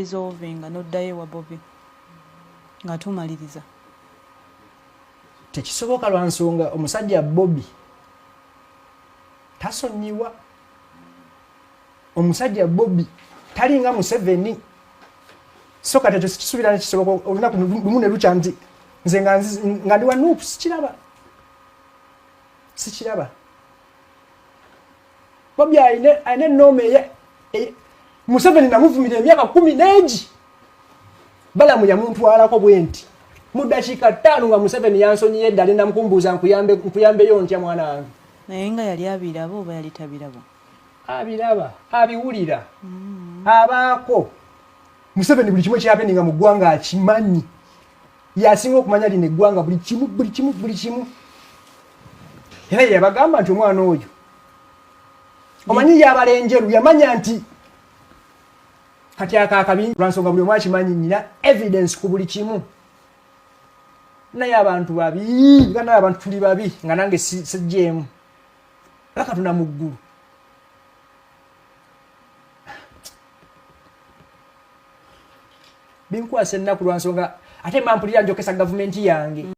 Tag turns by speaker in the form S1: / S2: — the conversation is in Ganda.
S1: resolvinga n'oddayo ewa Bobi nga tumaliriza?
S2: Tekisoboka lwa nsonga omusajja Bobi tasonyiwa. Omusajja Bobi talinga Museveni. So kati ekyo sikisuubira nekisoboka olunaku lumu ne lukya nti nze nga ndi wa Nup. Sikiraba, sikiraba. Bobi alina ennooma eye. Museveni namuvumira emyaka 10 n'egi. Balamu yamuntwalako bwe nti mu ddakiika 5 nga Museveni yansonyiye eddala, namukumbuuza nkuyambeyo ntya mwana wange.
S1: Naye nga yali abiraba oba yali tabiraba?
S2: Abiraba, abiwulira, abaako. Museveni buli kimu ekyahappeninga mu ggwanga akimanyi, yasinga okumanya lino eggwanga, buli kimu, buli kimu, buli kimu. Era ye yabagamba nti omwana oyo omanyi yabala enjeru, yamanya nti kati ako akabi lwansonga buli omu akimanyi nyina evidence ku buli kimu. Naye abantu babi nga naye abantu tuli babi nga nange sijjeemu paka tuna mu ggulu. Binkwasa ennaku lwansonga ate mampulira njokesa gavumenti yange.